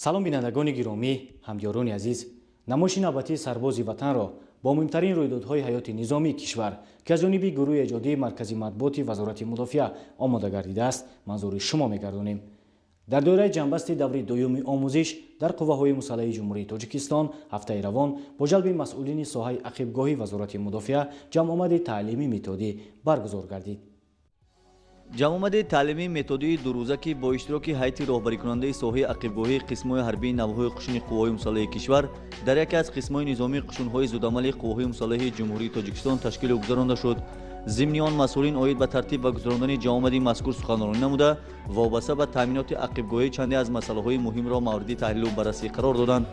Салом, бинандагони гиромӣ, ҳамдиёрони азиз. Намоиши навбатии «Сарбози ватанро» бо муҳимтарин рӯйдодҳои ҳаёти низомии кишвар, ки аз ҷониби гурӯҳи эҷодии Маркази матбуоти Вазорати мудофиа омода гардидааст, манзури шумо мегардонем. Дар доираи ҷамъбасти даври дуюми омӯзиш дар қувваҳои мусаллаҳи Ҷумҳурии Тоҷикистон, ҳафтаи равон бо ҷалби масъулини соҳаи ақибгоҳи Вазорати мудофиа ҷамъомади таълимӣ методӣ баргузор гардид. Ҷамъомади таълимии методии дурӯза, ки бо иштироки ҳайати роҳбарикунандаи соҳаи ақибгоҳии қисмҳои ҳарбии навҳои қушуни қувваҳои мусаллаҳи кишвар дар яке аз қисмҳои низомии қушунҳои зудамали қувваҳои мусаллаҳи Ҷумҳурии Тоҷикистон ташкилу гузаронда шуд. Зимни он масъулин оид ба тартиб ва гузарондани ҷамъомади мазкур суханронӣ намуда, вобаста ба таъминоти ақибгоҳӣ чанде аз масъалаҳои муҳимро мавриди таҳлилу баррасӣ қарор доданд.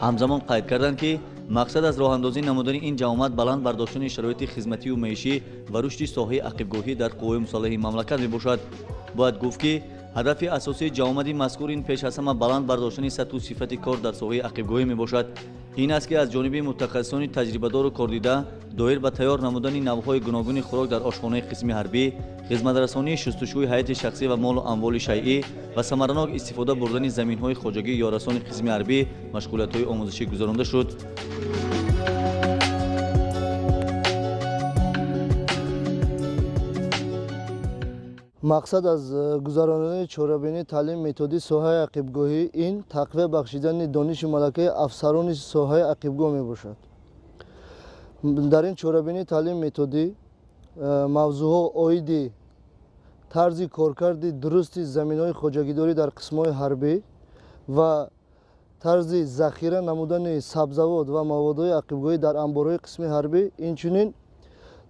Ҳамзамон қайд карданд, ки мақсад аз роҳандозӣ намудани ин ҷамъомад баланд бардоштани шароити хизматию маишӣ ва рушди соҳаи ақибгоҳӣ дар қувваҳои мусаллаҳи мамлакат мебошад. Бояд гуфт, ки ҳадафи асосии ҷамъомади мазкур ин пеш аз ҳама баланд бардоштани сатҳу сифати кор дар соҳаи ақибгоҳӣ мебошад. Ин аст, ки аз ҷониби мутахассисони таҷрибадору кордида доир ба тайёр намудани навъҳои гуногуни хӯрок дар ошхонаи қисми ҳарбӣ, хизматрасонии шустушӯи ҳайати шахсӣ ва молу амволи шайъӣ ва самаранок истифода бурдани заминҳои хоҷагии ёрасони қисми ҳарбӣ машғулиятҳои омӯзишӣ гузаронда шуд. Мақсад аз гузаронидани чорабинии таълими методии соҳаи ақибгоҳӣ ин тақвия бахшидани донишу малакаи афсарони соҳаи ақибгоҳ мебошад. Дар ин чорабинии таълими методӣ мавзӯъҳо оиди тарзи коркарди дурусти заминҳои хоҷагидорӣ дар қисмҳои ҳарбӣ ва тарзи захира намудани сабзавот ва маводҳои ақибгоҳӣ дар анборҳои қисми ҳарбӣ, инчунин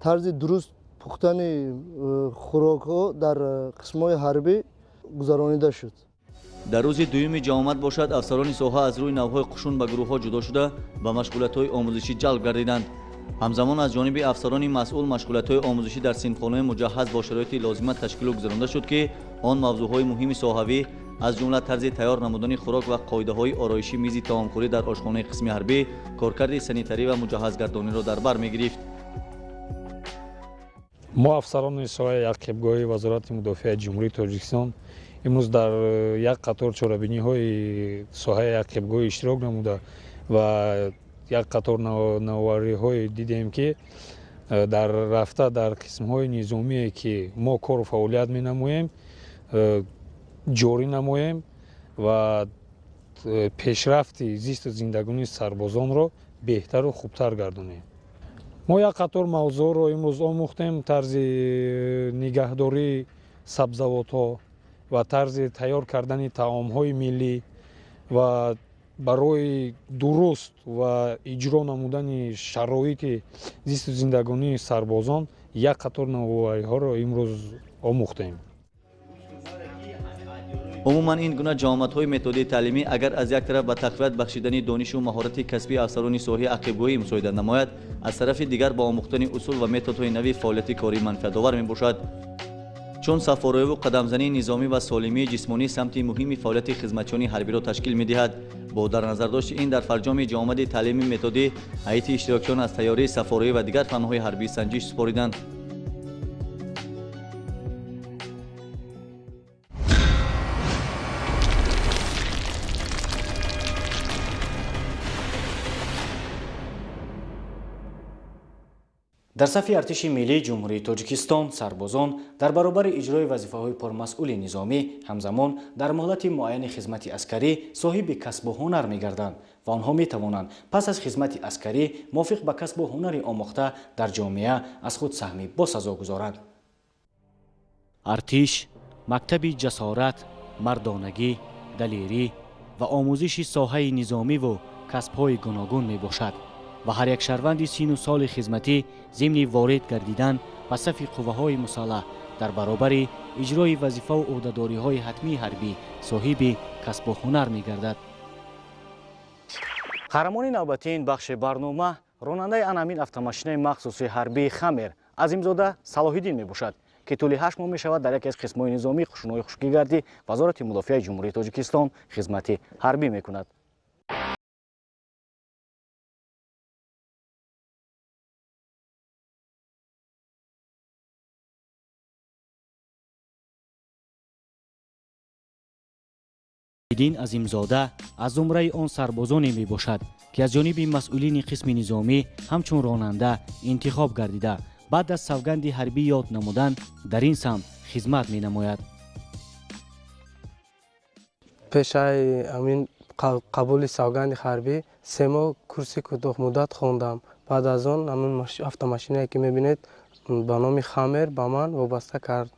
тарзи дуруст пухтани хӯрокҳо дар қисмҳои ҳарбӣ гузаронида шуд. Дар рӯзи дуюми ҷамъомад бошад, афсарони соҳа аз рӯи навъҳои қушун ба гурӯҳҳо ҷудо шуда, ба машғулиятҳои омӯзишӣ ҷалб гардиданд. Ҳамзамон аз ҷониби афсарони масъул машғулиятҳои омӯзишӣ дар синфхонаи муҷаҳҳаз бо шароити лозима ташкилу гузаронда шуд, ки он мавзӯъҳои муҳими соҳавӣ, аз ҷумла тарзи тайёр намудани хӯрок ва қоидаҳои ороиши мизи таомхӯрӣ дар ошхонаи қисми ҳарбӣ, коркарди санитарӣ ва муҷаҳҳазгардониро дар бар мегирифт. Мо, афсарони соҳаи ақибгоҳи Вазорати мудофиаи Ҷумҳурии Тоҷикистон, имрӯз дар як қатор чорабиниҳои соҳаи ақибгоҳӣ иштирок намуда ва як қатор навовариҳое дидем, ки дар рафта дар қисмҳои низомие, ки мо кору фаъолият менамоем, ҷорӣ намоем ва пешрафти зисту зиндагонии сарбозонро беҳтару хубтар гардонем. Мо як қатор мавзӯъро имрӯз омӯхтем: тарзи нигаҳдории сабзавотҳо ва тарзи тайёр кардани таомҳои миллӣ ва барои дуруст ва иҷро намудани шароити зисту зиндагонии сарбозон як қатор навовариҳоро имрӯз омӯхтем. Умуман, ин гуна ҷамъомадҳои методии таълимӣ агар аз як тараф ба тақвият бахшидани донишу маҳорати касбии афсарони соҳаи ақибгоҳӣ мусоидат намояд, аз тарафи дигар ба омӯхтани усул ва методҳои нави фаъолияти корӣ манфиатовар мебошад, чун сафороиву қадамзании низомӣ ва солимии ҷисмонӣ самти муҳими фаъолияти хизматчиёни ҳарбиро ташкил медиҳад. Бо дар назардошти ин дар фарҷоми ҷамъомади таълими методӣ ҳайати иштирокчиён аз тайёрии сафороӣ ва дигар фанҳои ҳарбӣ санҷиш супориданд. Дар сафи Артиши миллии Ҷумҳурии Тоҷикистон сарбозон дар баробари иҷрои вазифаҳои пурмасъули низомӣ, ҳамзамон дар муҳлати муайяни хизмати аскарӣ соҳиби касбу ҳунар мегарданд ва онҳо метавонанд пас аз хизмати аскарӣ мувофиқ ба касбу ҳунари омӯхта дар ҷомеа аз худ саҳми босазо гузоранд. Артиш мактаби ҷасорат, мардонагӣ, далерӣ ва омӯзиши соҳаи низомиву касбҳои гуногун мебошад ва ҳар як шаҳрванди сину соли хизматӣ зимни ворид гардидан ба сафи қувваҳои мусаллаҳ дар баробари иҷрои вазифаву ӯҳдадориҳои ҳатмии ҳарбӣ соҳиби касбу ҳунар мегардад. Қаҳрамони навбатии ин бахши барнома ронандаи анамин автомошинаи махсуси ҳарбии «Хаммер» Азимзода Салоҳиддин мебошад, ки тӯли 8 моҳ мешавад дар яке аз қисмҳои низомии қушунҳои хушкигардӣ Вазорати мудофиаи Ҷумҳурии Тоҷикистон хизмати ҳарбӣ мекунад. Дин Азимзода аз зумраи он сарбозоне мебошад, ки аз ҷониби масъулини қисми низомӣ ҳамчун ронанда интихоб гардида, баъд аз савганди ҳарбӣ ёд намудан дар ин самт хизмат менамояд. Пешаи ҳамин қабули савганди ҳарбӣ 3 моҳ курси кӯтоҳмуддат хондам. Баъд аз он ҳамин автомашинае ки мебинед ба номи Хаммер ба ман вобаста кард.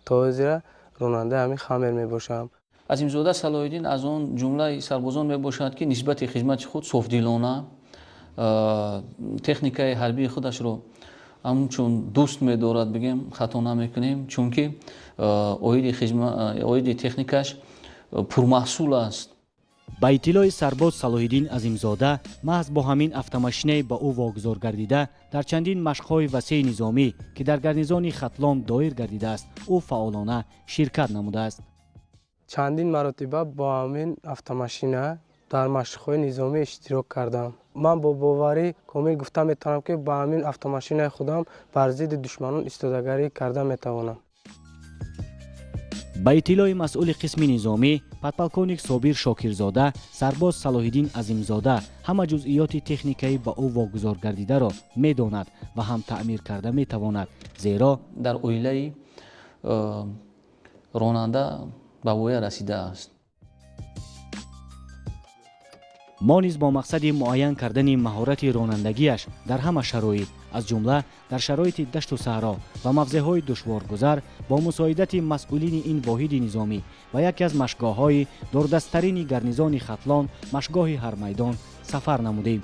То ҳозира ронандаи ҳамин Хаммер мебошам. Азимзода Салоҳиддин аз он ҷумлаи сарбозон мебошад, ки нисбати хизмати худ софдилона техникаи ҳарбии худашро ҳамчун дӯст медорад, бигем хато намекунем, чунки оиди техникаш пурмаҳсул аст. Ба иттилои сарбоз Салоҳиддин Азимзода, маҳз бо ҳамин автомашинае ба ӯ вогузор гардида дар чандин машқҳои васеи низомӣ, ки дар гарнизони Хатлон доир гардидааст, ӯ фаъолона ширкат намудааст. Чандин маротиба бо ҳамин автомашина дар машқҳои низомӣ иштирок кардам. Ман бо боварӣ комил гуфта метавонам, ки ба ҳамин автомашинаи худам бар зидди душманон истодагарӣ карда метавонам. Ба иттилои масъули қисми низомӣ подполковник Собир Шокирзода, сарбоз Салоҳиддин Азимзода ҳама ҷузъиёти техникаи ба ӯ вогузор гардидаро медонад ва ҳам таъмир карда метавонад, зеро дар оилаи ронанда ба воя расидааст. Мо низ бо мақсади муайян кардани маҳорати ронандагиаш дар ҳама шароит, аз ҷумла дар шароити дашту саҳро ва мавзеъҳои душворгузар, бо мусоидати масъулини ин воҳиди низомӣ ва яке аз машгоҳҳои дурдасттарини гарнизони Хатлон, машгоҳи Ҳармайдон сафар намудем.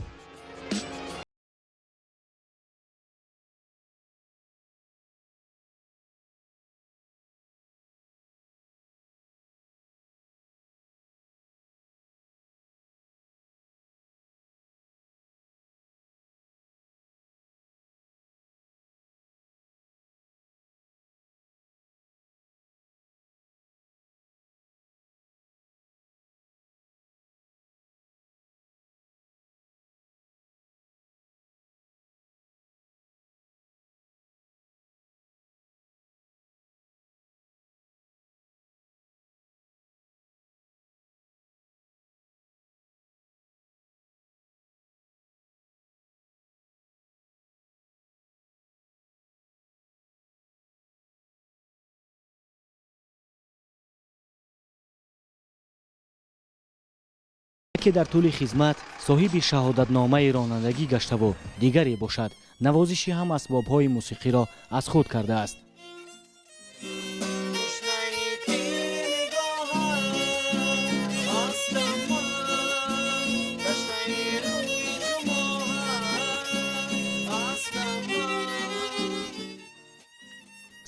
Яке дар тӯли хизмат соҳиби шаҳодатномаи ронандагӣ гаштаву дигаре бошад навозиши ҳам асбобҳои мусиқиро аз худ кардааст.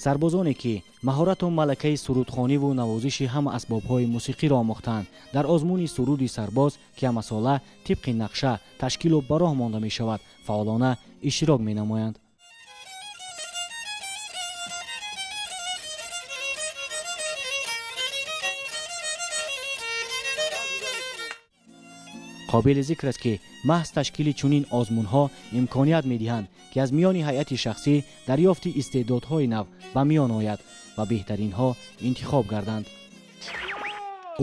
Сарбозоне ки маҳорату малакаи сурудхониву навозиши ҳама асбобҳои мусиқиро омӯхтанд, дар озмуни суруди сарбоз, ки ҳамасола тибқи нақша ташкилу ба роҳ монда мешавад, фаъолона иштирок менамоянд. Қобили зикр аст, ки маҳз ташкили чунин озмунҳо имконият медиҳанд, ки аз миёни ҳайати шахсӣ дарёфти истеъдодҳои нав ба миён ояд ва беҳтаринҳо интихоб гарданд.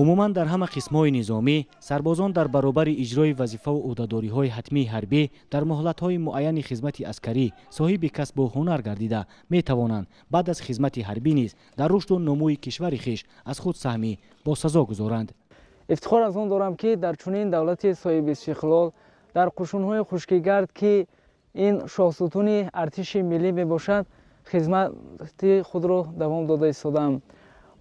Умуман дар ҳама қисмҳои низомӣ сарбозон дар баробари иҷрои вазифаву ӯҳдадориҳои ҳатмии ҳарбӣ дар муҳлатҳои муайяни хизмати аскарӣ соҳиби касбу ҳунар гардида метавонанд баъд аз хизмати ҳарбӣ низ дар рушду нумӯи кишвари хеш аз худ саҳми босазо гузоранд. Ифтихор аз он дорам, ки дар чунин давлати соҳибистиқлол дар қушунҳои хушкигард, ки ин шоҳсутуни артиши миллӣ мебошад, хизмати худро давом дода истодаам.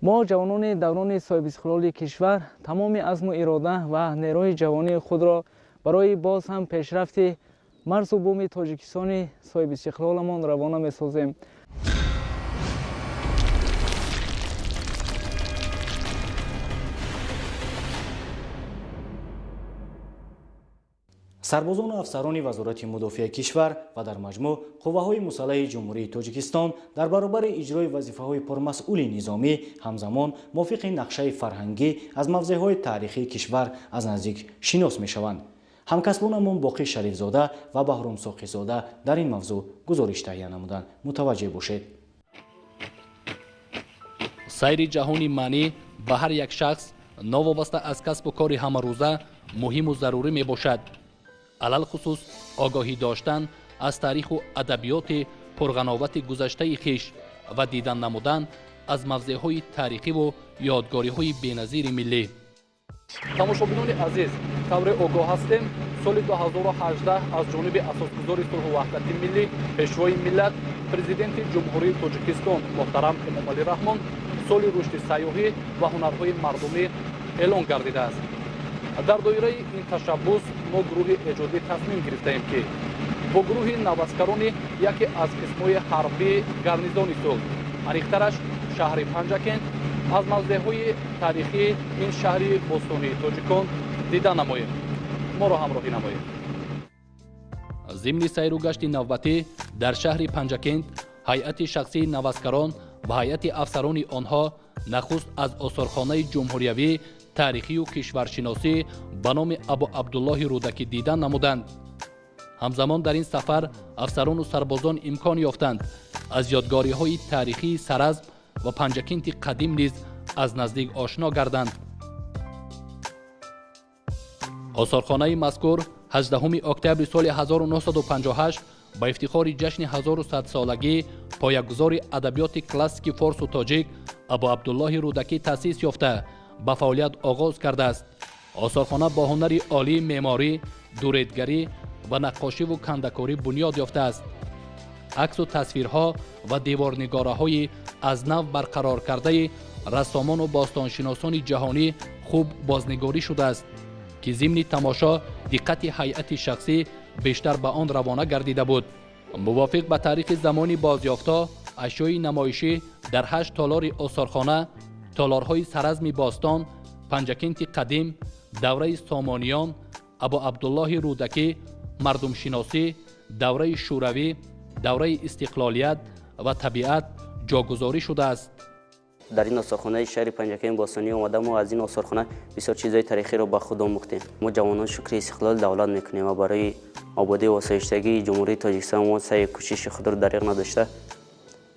Мо ҷавонони даврони соҳибистиқлоли кишвар тамоми азму ирода ва нерӯи ҷавонии худро барои боз ҳам пешрафти марзу буми Тоҷикистони соҳибистиқлоламон равона месозем. Сарбозону афсарони Вазорати мудофиаи кишвар ва дар маҷмӯъ қувваҳои мусаллаҳи Ҷумҳурии Тоҷикистон дар баробари иҷрои вазифаҳои пурмасъули низомӣ ҳамзамон мувофиқи нақшаи фарҳангӣ аз мавзеъҳои таърихии кишвар аз наздик шинос мешаванд. Ҳамкасбонамон Боқӣ Шарифзода ва Баҳром Соқизода дар ин мавзӯъ гузориш таҳия намуданд. Мутаваҷҷеҳ бошед. Сайри ҷаҳони маънӣ ба ҳар як шахс Новобаста аз касбу кори ҳамарӯза муҳиму зарурӣ мебошад. Алалхусус огоҳӣ доштан аз таъриху адабиёти пурғановати гузаштаи хеш ва дидан намудан аз мавзеъҳои таърихиву ёдгориҳои беназири миллӣ. Тамошобинони азиз, тавре огоҳ ҳастем, соли 2018 аз ҷониби асосгузори сулҳу ваҳдати миллӣ, пешвои миллат, президенти Ҷумҳурии Тоҷикистон муҳтарам Эмомалӣ Раҳмон соли рушди сайёҳӣ ва ҳунарҳои мардумӣ эълон гардидааст. Дар доираи ин ташаббус мо гурӯҳи эҷодӣ тасмим гирифтаем, ки бо гурӯҳи наваскарони яке аз қисмҳои ҳарбии гарнизони сулҳ, аниқтараш шаҳри Панҷакент, аз мавзеъҳои таърихии ин шаҳри бостонии тоҷикон дида намоем. Моро ҳамроҳӣ намоед. Зимни сайру гашти навбатӣ дар шаҳри Панҷакент ҳайати шахсии наваскарон ва ҳайати афсарони онҳо нахуст аз осорхонаи ҷумҳуриявӣ таърихию кишваршиносӣ ба номи Абу Абдуллоҳи Рӯдакӣ дидан намуданд. Ҳамзамон дар ин сафар афсарону сарбозон имкон ёфтанд аз ёдгориҳои таърихии Саразм ва Панҷакенти қадим низ аз наздик ошно гарданд. Осорхонаи мазкур 18 октябри соли 1958 ба ифтихори ҷашни 1100-солагӣ поягузори адабиёти классики форсу тоҷик Абу Абдуллоҳи Рӯдакӣ таъсис ёфта ба фаъолият оғоз кардааст. Осорхона бо ҳунари олии меъморӣ, дуредгарӣ ва наққошиву кандакорӣ бунёд ёфтааст. Аксу тасвирҳо ва деворнигораҳои аз нав барқарор кардаи рассомону бостоншиносони ҷаҳонӣ хуб бознигорӣ шудааст, ки зимни тамошо диққати ҳайати шахсӣ бештар ба он равона гардида буд. Мувофиқ ба таърихи замони бозёфтҳо, ашёи намоишӣ дар 8 толори осорхона, толорҳои Саразми бостон, Панҷакенти қадим, давраи Сомониён, Абу Абдуллоҳи Рӯдакӣ, мардумшиносӣ, давраи Шӯравӣ, давраи истиқлолият ва табиат ҷогузорӣ шудааст. Дар ин осорхонаи шаҳри Панҷакенти бостонӣ омада мо аз ин осорхона бисёр чизҳои таърихиро ба худ омӯхтем. Мо ҷавонон шукри истиқлоли давлат мекунем ва барои ободии осоиштагии Ҷумҳурии Тоҷикистон мо саъю кӯшиши худро дариғ надошта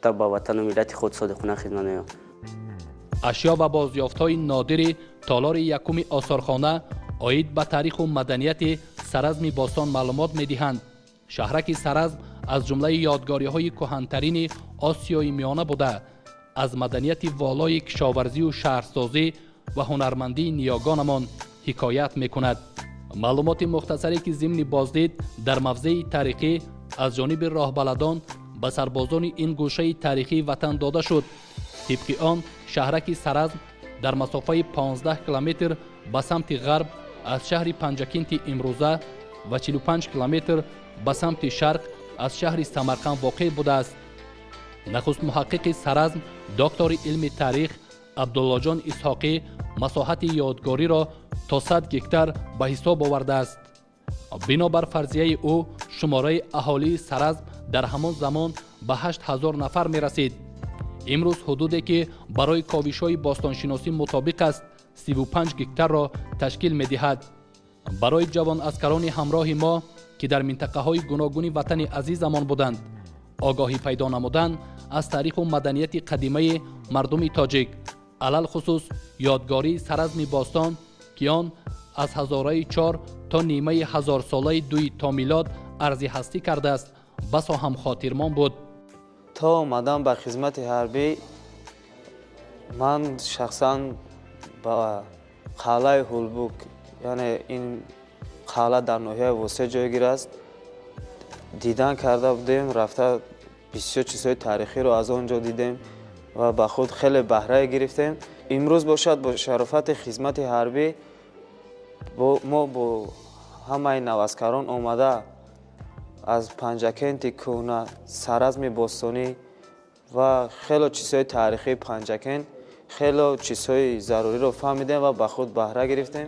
та ба ватану миллати худ содиқона хидмат меёбем. Ашё ва бозёфтҳои нодири толори якуми осорхона оид ба таъриху маданияти Саразми бостон маълумот медиҳанд. Шаҳраки Саразм аз ҷумлаи ёдгориҳои кӯҳантарини Осиёи Миёна буда, аз маданияти волои кишоварзию шаҳрсозӣ ва ҳунармандии ниёгонамон ҳикоят мекунад. Маълумоти мухтасаре, ки зимни боздид дар мавзеи таърихӣ аз ҷониби роҳбаладон ба сарбозони ин гӯшаи таърихии ватан дода шуд, тибқи он шаҳраки Саразм дар масофаи 15 километр ба самти ғарб аз шаҳри Панҷакенти имрӯза ва 45 километр ба самти шарқ аз шаҳри Самарқанд воқеъ будааст. Нахуст муҳаққиқи Саразм, доктори илми таърих Абдуллоҷон Исҳоқӣ масоҳати ёдгориро то 100 гектар ба ҳисоб овардааст. Бинобар фарзияи ӯ, шумораи аҳолии Саразм дар ҳамон замон ба 8000 нафар мерасид. Имрӯз ҳудуде, ки барои ковишҳои бостоншиносӣ мутобиқ аст, 35 гектарро ташкил медиҳад. Барои ҷавонаскарони ҳамроҳи мо, ки дар минтақаҳои гуногуни ватани азизамон буданд, огоҳӣ пайдо намудан аз таъриху маданияти қадимаи мардуми тоҷик, алалхусус ёдгории Саразми бостон, ки он аз ҳазораи 4 то нимаи ҳазорсолаи 2 то милод арзи ҳастӣ кардааст, басо ҳам хотирмон буд. То омадан ба хизмати ҳарбӣ ман шахсан ба қалъаи Ҳулбук, яъне ин қалъа дар ноҳияи Восеъ ҷойгир аст, дидан карда будем, рафта бисёр чизҳои таърихиро аз он ҷо дидем ва ба худ хеле баҳрае гирифтем. Имрӯз бошад бо шарофати хизмати ҳарбӣ мо бо ҳамаи наваскарон омада аз Панҷакенти кӯҳна, Саразми бостонӣ ва хело чизҳои таърихии Панҷакент, хело чизҳои заруриро фаҳмидем ва ба худ баҳра гирифтем.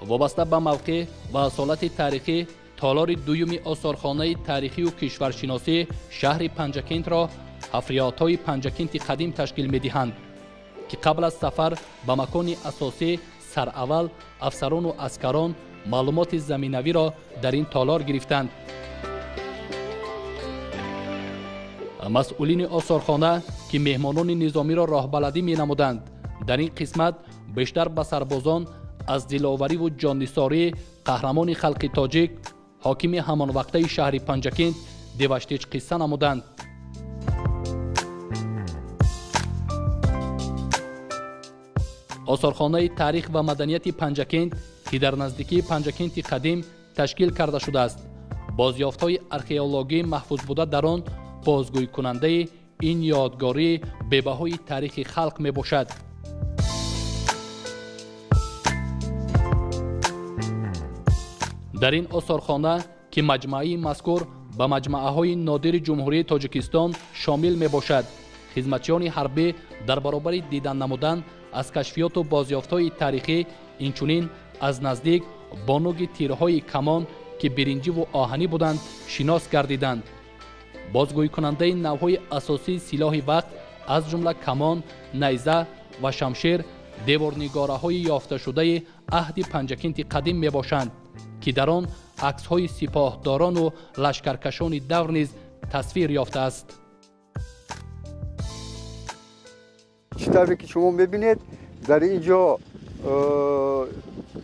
Вобаста ба мавқеъ ва асолати таърихӣ, толори дуюми осорхонаи таърихию кишваршиносӣ шаҳри Панҷакентро ҳафриётҳои Панҷакенти қадим ташкил медиҳанд, ки қабл аз сафар ба макони асосӣ сараввал афсарону аскарон маълумоти заминавиро дар ин толор гирифтанд. Масъулини осорхона, ки меҳмонони низомиро роҳбаладӣ менамуданд, дар ин қисмат бештар ба сарбозон аз диловариву ҷоннисории қаҳрамони халқи тоҷик, ҳокими ҳамонвақтаи шаҳри Панҷакент Деваштич қисса намуданд. Осорхонаи таърих ва маданияти Панҷакент, ки дар наздикии Панҷакенти қадим ташкил карда шудааст, бозёфтҳои археологӣ маҳфузбуда дар он бозгӯйкунандаи ин ёдгории бебаҳои таърихи халқ мебошад. Дар ин осорхона, ки маҷмӯаи мазкур ба маҷмӯаҳои нодири Ҷумҳурии Тоҷикистон шомил мебошад, хизматчиёни ҳарбӣ дар баробари дидан намудан аз кашфиёту бозёфтҳои таърихӣ, инчунин аз наздик бо нуги тирҳои камон, ки биринҷиву оҳанӣ буданд, шинос гардиданд. Бозгӯйкунандаи навъҳои асосии силоҳи вақт, аз ҷумла камон, найза ва шамшер, деворнигораҳои ёфташудаи аҳди Панҷакенти қадим мебошанд, ки дар он аксҳои сипоҳдорону лашкаркашони давр низ тасвир ёфтааст. Чӣ тавре ки шумо мебинед, дар ин ҷо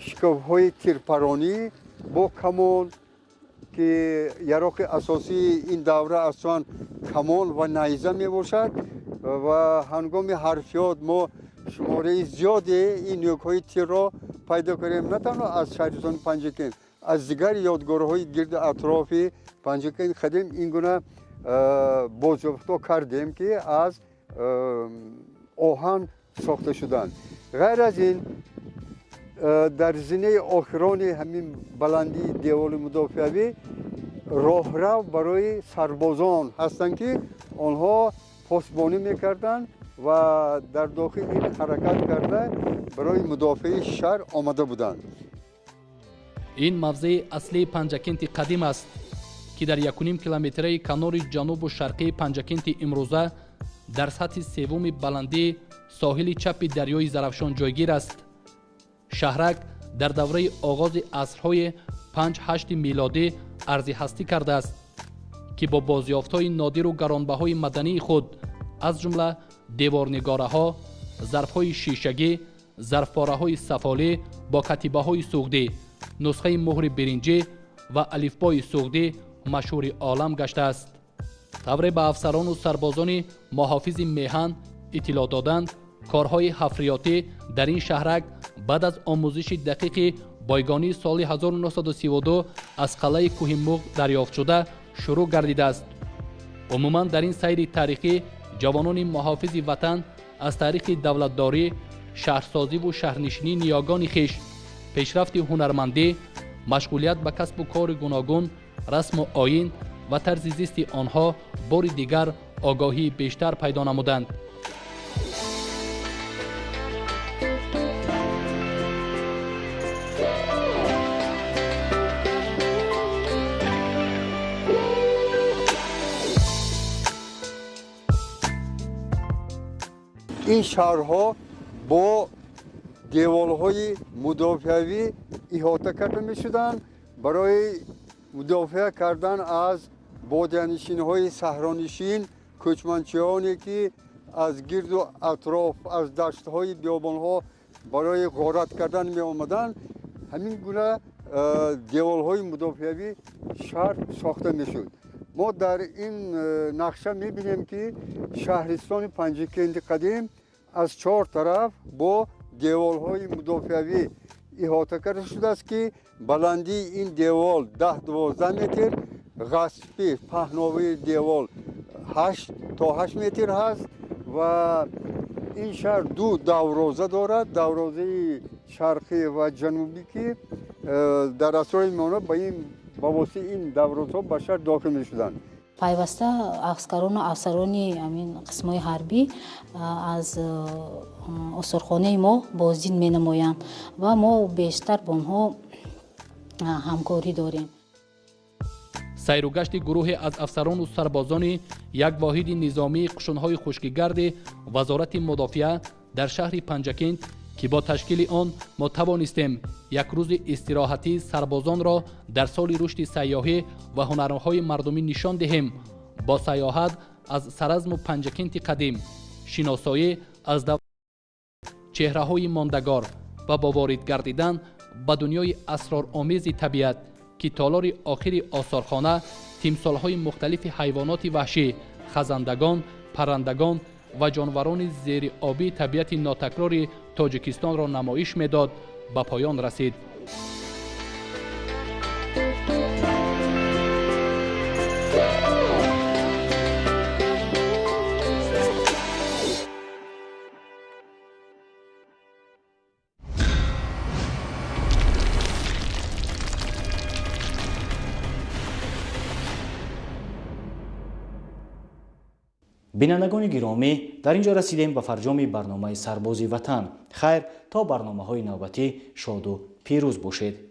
шикофҳои тирпаронӣ бо камон, ки яроқи асосии ин давра аслан камон ва найза мебошад, ва ҳангоми ҳарфиёт мо шумораи зиёде ин нӯкҳои тирро пайдо кардем, на танҳо аз шаҳристони Панҷакент, аз дигар ёдгорҳои гирди атрофи Панҷакент қадим ин гуна бозёфтҳо кардем, ки аз оҳан сохта шуданд. Ғайр аз ин, дар зинаи охирони ҳамин баландии деволи мудофиавӣ роҳрав барои сарбозон ҳастанд, ки онҳо посбонӣ мекарданд ва дар дохил ин ҳаракат карда барои мудофиаи шаҳр омада буданд. Ин мавзеи аслии Панҷакенти қадим аст, ки дар 1,5 километраи канори ҷанубу шарқии Панҷакенти имрӯза дар сатҳи севуми баландии соҳили чапи дарёи Зарафшон ҷойгир аст. Шаҳрак дар давраи оғози асрҳои 5-8 милодӣ арзи ҳастӣ кардааст, ки бо бозёфтҳои нодиру гаронбаҳои мадании худ, аз ҷумла деворнигораҳо, зарфҳои шишагӣ, зарфпораҳои сафолӣ бо катибаҳои суғдӣ, нусхаи муҳри биринҷӣ ва алифбои суғдӣ машҳури олам гаштааст. Тавре ба афсарону сарбозони муҳофизи меҳан иттилоъ доданд, корҳои ҳафриётӣ дар ин шаҳрак баъд аз омӯзиши дақиқи бойгонии соли 1932 аз қалъаи кӯҳи Муғ дарёфтшуда шурӯъ гардидааст. Умуман дар ин сайри таърихӣ ҷавонони муҳофизи ватан аз таърихи давлатдорӣ, шаҳрсозиву шаҳрнишинии ниёгони хеш, пешрафти ҳунармандӣ, машғулият ба касбу кори гуногун, расму оин ва тарзи зисти онҳо бори дигар огоҳии бештар пайдо намуданд. Ин шаҳрҳо бо деволҳои мудофиавӣ иҳота карда мешуданд барои мудофиа кардан аз бодиянишинҳои саҳронишин, кӯчманчиёне ки аз гирду атроф, аз даштҳои биёбонҳо барои ғорат кардан меомаданд. Ҳамин гуна деволҳои мудофиавӣ шаҳр сохта мешуд. Мо дар ин нақша мебинем, ки шаҳристони Панҷакенти қадим аз чор тараф бо деволҳои мудофиавӣ иҳота карда шудааст, ки баландии ин девол 10-12 метр, ғасфи паҳновии девол 8 то 8 метр ҳаст ва ин шаҳр ду давроза дорад, даврозаи шарқӣ ва ҷанубӣ, ки дар асрҳои миёна ба воситаи ин даврозҳо ба шаҳр дохил мешуданд. Пайваста аскарону афсарони ҳамин қисмҳои ҳарбӣ аз осорхонаи мо боздид менамоянд ва мо бештар бо онҳо ҳамкорӣ дорем. Сайру гашти гурӯҳе аз афсарону сарбозони як воҳиди низомии қушунҳои хушкигарди Вазорати мудофиа дар шаҳри Панҷакент, ки бо ташкили он мо тавонистем як рӯзи истироҳатии сарбозонро дар соли рушди сайёҳӣ ва ҳунарҳои мардумӣ нишон диҳем, бо сайёҳат Аз Саразму Панҷакенти қадим, шиносоӣ аз чеҳраҳои мондагор ва бо ворид гардидан ба дунёи асроромези табиат, ки толори охири осорхона тимсолҳои мухталифи ҳайвоноти ваҳшӣ, хазандагон, паррандагон ва ҷонварони зериобии табиати нотакрори Тоҷикистонро намоиш медод, ба поён расид. Бинандагони гиромӣ, дар ин ҷо расидем ба фарҷоми барномаи «Сарбози ватан». Хайр, то барномаҳои навбатӣ шоду пирӯз бошед.